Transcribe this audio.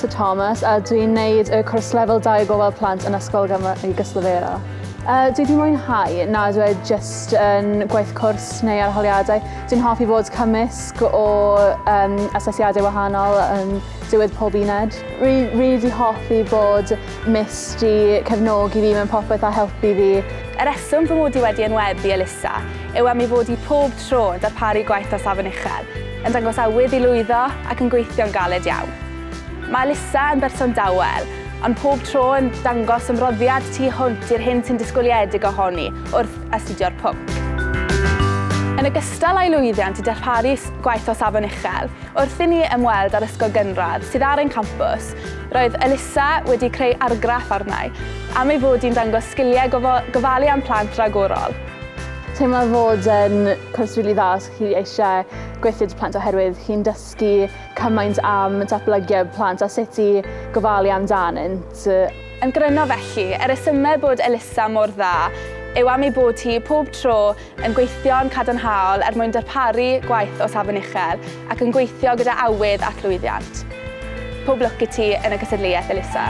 Elisa Thomas a dwi'n neud y cwrs lefel 2 gofal plant yn Ysgol Gymraeg Ystalyfera. Dwi 'di mwynhau nad yw e jyst yn gwaith cwrs neu arholiadau. Dwi'n hoffi fod cymysg o um, asesiadau wahanol yn diwedd pob uned. Rili really 'di hoffi bod Miss 'di cefnogi fi mewn popeth a helpu fi. Y rheswm fy mod i wedi enwebu Elisa yw am ei fod hi pob tro yn darparu gwaith o safon uchel, yn dangos awydd i lwyddo ac yn gweithio'n galed iawn. Mae Elisa yn berson dawel, ond pob tro yn dangos ymroddiad tu hwnt i'r hyn sy'n disgwyliedig ohoni wrth astudio'r pwnc. Yn ogystal â'i lwyddiant i darparu gwaith o safon uchel, wrth i ni ymweld â'r ysgol gynradd sydd ar ein campws, roedd Elisa wedi creu argraff arnai am ei fod hi'n dangos sgiliau gofalu am plant rhagorol. Teimlo fod yn cwrs rili dda os chi eisiau gweithio 'da plant oherwydd chi'n dysgu cymaint am datblygiad plant a sut i gofalu amdanynt. Yn gryno felly, y rhesymau bod Elisa mor dda yw am ei bod hi pob tro yn gweithio'n cadarnhaol er mwyn darparu gwaith o safon uchel ac yn gweithio gyda awydd at lwyddiant. Pob lwc i ti yn y gystadleuaeth, Elisa.